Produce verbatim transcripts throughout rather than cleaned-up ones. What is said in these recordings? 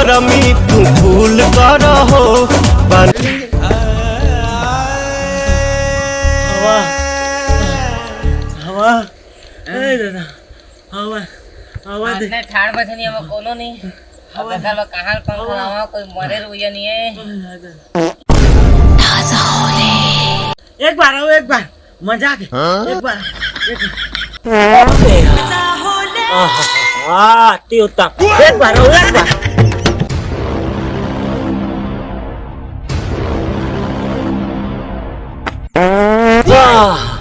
Rummy तू भूल कर हो। बन- हवा, हवा, ए दादा, हवा, हवा दे। अपने ठाड़ बस नहीं, हम कोनो नहीं। अब हवा। घर में कहाँ कौन हवा। हवा, कोई मरे रुइया नहीं है। एक बार आओ, एक बार। मजाक है। हाँ? एक बार, एक बार। आहा, अति उत्तम। एक बार, एक बार। आह।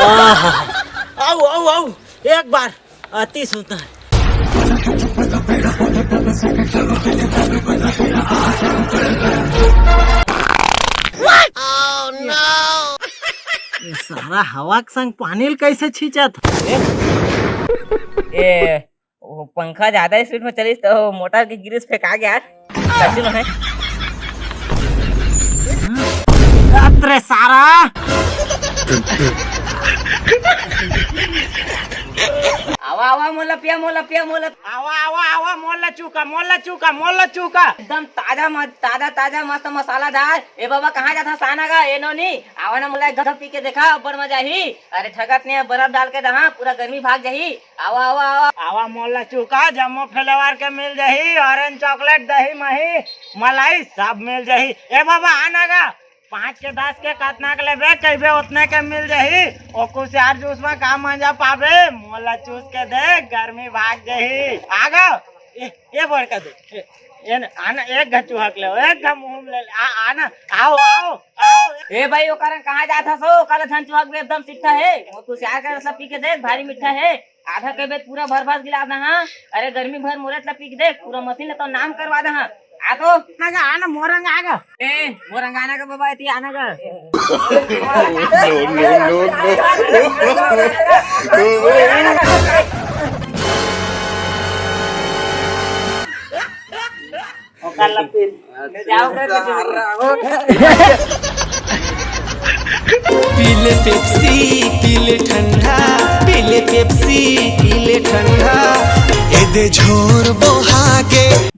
आहा। आओ, आओ, आओ। एक बार। अति सुंदर। ये सारा हवा के संग पानी ल कैसे छींचत हे? ए, वो पंखा ज्यादा स्पीड में चलिस तो मोटर के ग्रीस फेंका गया। सच में है। अतरे सारा। आवा, आवा, मोला पिया, मोला पिया, मोला। आवा, आवा, आवा, मोला चूका, मोला चूका, मोला चूका। एकदम ताजा म-, ताजा, ताजा, मस्त मसालादार। ए बाबा, कहाँ जाथा साना गा, ए नोनी? आवा ना, मोला एक घड़ा पी के देखा, अब्बड़ मजा ही। अरे ठगत नहीं है, बर्फ डाल के दहा, पूरा गर्मी भाग जाही। आवा, आवा, आवा। आवा, मोला चूका, जम्मो फ्लेवर के मिल जाही, ऑरेंज चॉकलेट, दही, मही, मलाई, सब मिल जाही। ए बाबा, आना गा। पाँच के दस के कतना के लेबे कहिबे, ओतने के मिल जाही। ओ कुसियार जूस में का मजा पाबे, मोला चूस के देख, गर्मी भाग जाही। आ गा, ए, ए बड़का दे, ए, ए न, आना, एक घा चुहक ले, एक घा मुंह में ले ले, आ, आना, आओ, आओ, आओ। ए भाई, ओकरन कहाँ जात हस हो? काला धन चुहक भी एकदम सिट्ठा है। ओ कुसियार के रसला पी के देख, भारी मीठा है। आधा के बेच पूरा भर भर गिलास ना, हाँ। अरे गर्मी भर मोरे ला पी के देख, पूरा मशीन ला तो नाम करवा दे, हाँ। आ तो। आना गा, आना, मोरंग आ गा। ए, मोरंग आना गा बाबा, एती आना गा। No, no, no, no। ओकर ला फिर ले जाओ कर कुछ। पीले पेप्सी, पीले ठंडा, पीले पेप्सी, पीले ठंडा। एदे झोर बोहा के।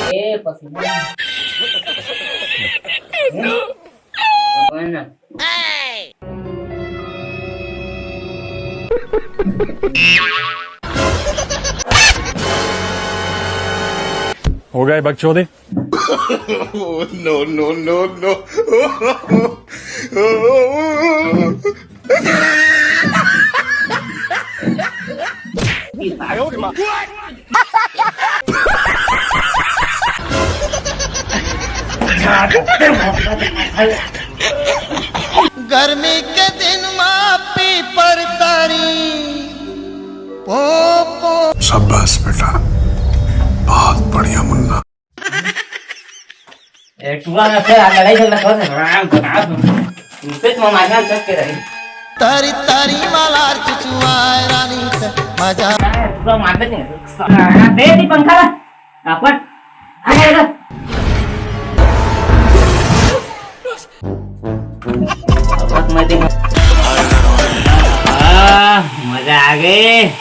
ए पसीना। हो गए बकचोदी। No, no, no, no। गर्मी के दिन मा पीपर तारी पो पो। शाबाश बेटा, बहुत बढ़िया मुन्ना। ए, टुआ ना से आ लड़ाई झगड़ा कर, राम बता। उसे तो मारना चक के रही। तारी तारी मालार चुचुआए रानी से मजा। टुआ मार दे। दे दी पंखा। कापड़। आ गया इधर। अब मैं देखा। आ, मजा आ गए।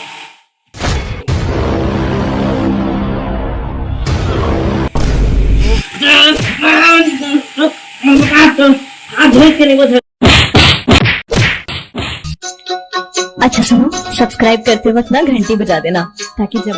अच्छा सुनो, सब्सक्राइब करते वक्त ना घंटी बजा देना, ताकि जब